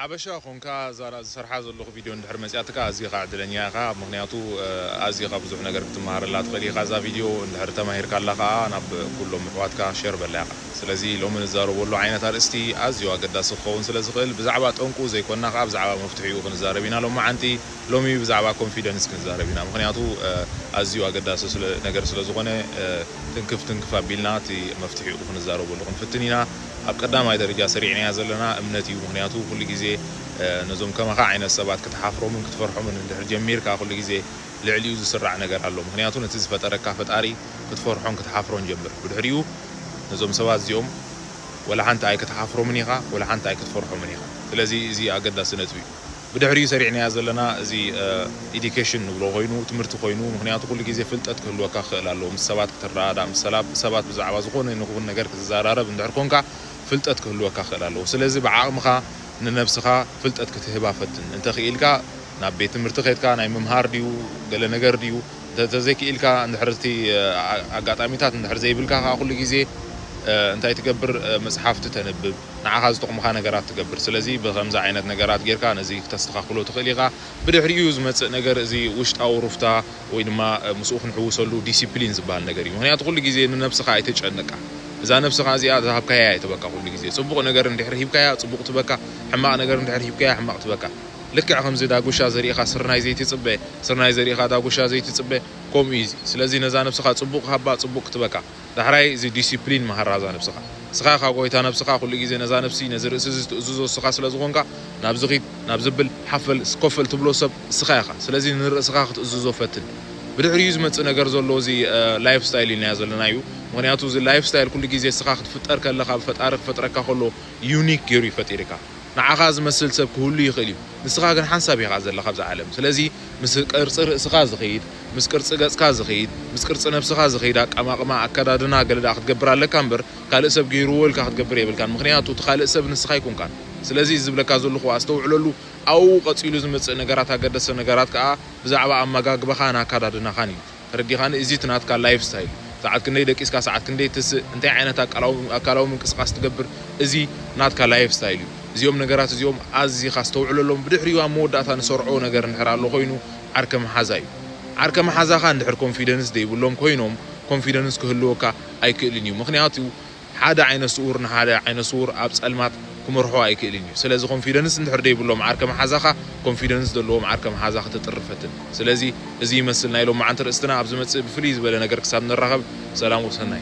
ሓበሻ ኾንካ እዛ ዝሰርሓ ዘለኹ ቪድዮ እንድሕር መፅያትካ ኣዚኻ ዕድለኛ ኢኻ። ምኽንያቱ ኣዚኻ ብዙሕ ነገር ክትመሃረላ ትኽእል ኢኻ። እዛ ቪድዮ እንድሕር ተማሂርካላ ከዓ ናብ ኩሎም ኣሕዋትካ ሸር በላ ኢኻ። ስለዚ ሎሚ ንዛረበሉ ዓይነት ኣርእስቲ ኣዝዩ ኣገዳሲ ክኸውን ስለ ዝኽእል ብዛዕባ ጠንቁ ዘይኮንና ከዓ ብዛዕባ መፍትሒኡ ክንዛረብ ኢና። ሎማዓንቲ ሎሚ ብዛዕባ ኮንፊደንስ ክንዛረብ ኢና። ምኽንያቱ ኣዝዩ ኣገዳሲ ነገር ስለ ዝኾነ ትንክፍ ትንክፍ ኣቢልና እቲ መፍትሒኡ ክንዛረበሉ ክንፍትን ኢና። ኣብ ቀዳማይ ደረጃ ሰሪዕናያ ዘለና እምነት እዩ። ምኽንያቱ ኩሉ ግዜ ነዞም ከማኻ ዓይነት ሰባት ክትሓፍሮምን ክትፈርሖምን እንድሕር ጀሚርካ ኩሉ ግዜ ልዕሊኡ ዝስራዕ ነገር ኣሎ። ምኽንያቱ ነቲ ዝፈጠረካ ፈጣሪ ክትፈርሖን ክትሓፍሮን ጀምር። ብድሕሪኡ ነዞም ሰባት እዚኦም ወላ ሓንቲ ኣይክትሓፍሮምን ኢኻ፣ ወላ ሓንቲ ኣይክትፈርሖምን ኢኻ። ስለዚ እዚ ኣገዳሲ ነጥቢ እዩ። ብድሕሪኡ ሰሪዕናያ ዘለና እዚ ኢዲኬሽን ንብሎ ኮይኑ ትምህርቲ ኮይኑ፣ ምኽንያቱ ኩሉ ግዜ ፍልጠት ክህልወካ ክኽእል ኣለዎ። ምስ ሰባት ክትረዳዳእ፣ ምስ ሰላ- ሰባት ብዛዕባ ዝኾነ ንኹን ነገር ክትዘራረብ እንድሕር ኮንካ ፍልጠት ክህልወካ ክኽእል ኣለዎ። ስለዚ ብዓቕምኻ ንነብስኻ ፍልጠት ክትህባ ፈትን። እንተኽኢልካ ናብ ቤት ትምህርቲ ኸድካ ናይ ምምሃር ድዩ ገለ ነገር ድዩ እንተዘይክኢልካ እንድሕር እቲ ኣጋጣሚታት እንድሕር ዘይብልካ ከዓ ኩሉ ግዜ እንታይ ትገብር? መፅሓፍቲ ተንብብ፣ ንዓኻ ዝጠቕሙኻ ነገራት ትገብር። ስለዚ ብከምዚ ዓይነት ነገራት ጌርካ ነዚ ክተስተኻኽሎ ትኽእል ኢኻ። ብድሕሪኡ ዝመፅእ ነገር እዚ ውሽጣዊ ሩፍታ ወይ ድማ ምስኡ ክንሕውሰሉ ዲሲፕሊን ዝበሃል ነገር እዩ። ምኽንያቱ ኩሉ ግዜ ንነብስኻ ኣይተጨንቃ። እዛ ነብስኻ እዚኣ ዝሃብካያ እየ ትበካ። ኩሉ ግዜ ፅቡቕ ነገር እንድሕር ሂብካያ ፅቡቕ ትበካ፣ ሕማቕ ነገር እንድሕር ሂብካያ ሕማቕ ትበካ። ልክዕ ከምዚ ዳጉሻ ዘሪእኻ ስርናይ ዘይትፅበ፣ ስርናይ ዘሪእኻ ዳጉሻ ዘይትፅበ፣ ከምኡ እዩ እዚ። ስለዚ ነዛ ነብስኻ ፅቡቕ ሃባ፣ ፅቡቕ ክትበካ። ዳሕራይ እዚ ዲሲፕሊን መሃራ እዛ ነብስኻ። እስኻ ኢኻ ጎይታ ነብስኻ። ኩሉ ግዜ ነዛ ነብሲ ነዚ ርእሲ እዚ ትእዝዞ እስኻ ስለ ዝኾንካ ናብዚ ኺድ ናብዚ ብል ሓፈል ኮፈል ትብሎ ሰብ እስኻ ኢኻ። ስለዚ ንርእስኻ ክትእዝዞ ፈትን። ብድሕሪኡ ዝመፅእ ነገር ዘሎ እዚ ላይፍ ስታይል ኢልናዮ ዘለና እዩ። ምኽንያቱ እዚ ላይፍ ስታይል ኩሉ ግዜ እስኻ ክትፍጠር ከለኻ ብፈጣሪ ክፈጥረካ ከሎ ዩኒክ ገይሩ እዩ ፈጢርካ። ንዓኻ ዝመስል ሰብ ክህሉ ይኽእል እዩ። ንስኻ ግን ሓንሳብ ኢኻ ዘለኻ ኣብዛ ዓለም። ስለዚ ምስ ቅርጺ ርእስኻ ዝኸይድ፣ ምስ ቅርጺ ገጽካ ዝኸይድ፣ ምስ ቅርጺ ነብስኻ ዝኸይድ ኣቀማቕማ፣ ኣከዳድና ገለ ደኣ ክትገብር ኣለካ እምበር ካልእ ሰብ ገይርዎ ኢልካ ክትገብር የብልካን። ምኽንያቱ እቲ ካልእ ሰብ ንስኻ ኣይኮንካን። ስለዚ እዚ ዝብለካ ዘለኹ ኣስተውዕለሉ። ኣብኡ ቀጺሉ ዝመጽእ ነገራት፣ ኣገደስቲ ነገራት ከኣ ብዛዕባ ኣመጋግባኻን ኣከዳድናኻን እዩ። ተረዲኻኒ? እዚ እቲ ናትካ ላይፍ ስታይል፣ ሰዓት ክንደይ ደቂስካ፣ ሰዓት ክንደይ ትስእ፣ እንታይ ዓይነት ኣካላዊ ኣካላዊ ምንቅስቃስ ትገብር፣ እዚ ናትካ ላይፍ ስታይል እዩ። እዚኦም ነገራት እዚኦም ኣዚኻ ኣስተውዕለሎም። ብድሕሪኡ ኣብ መወዳእታ ንሰርዖ ነገር እንድሕር ኣሎ ኮይኑ ዓርከ መሓዛ እዩ። ዓርከ መሓዛኻ እንድሕር ኮንፊደንስ ዘይብሎም ኮይኖም ኮንፊደንስ ክህልወካ ኣይክእልን እዩ። ምኽንያቱ ሓደ ዓይነ ስውር ንሓደ ዓይነ ስውር ኣብ ጸልማት ክመርሖ ኣይክእልን እዩ። ስለዚ ኮንፊደንስ እንድሕር ዘይብሎም ዓርከ መሓዛኻ ኮንፊደንስ ዘለዎም ዓርከ መሓዛ ክተጥሪ ፈትን። ስለዚ እዚ ይመስል ናይ ሎማዓንቲ ርእስትና። ኣብ ዝመጽእ ብፍልይ ዝበለ ነገር ክሳብ ንራኸብ ሰላም ወሰናይ።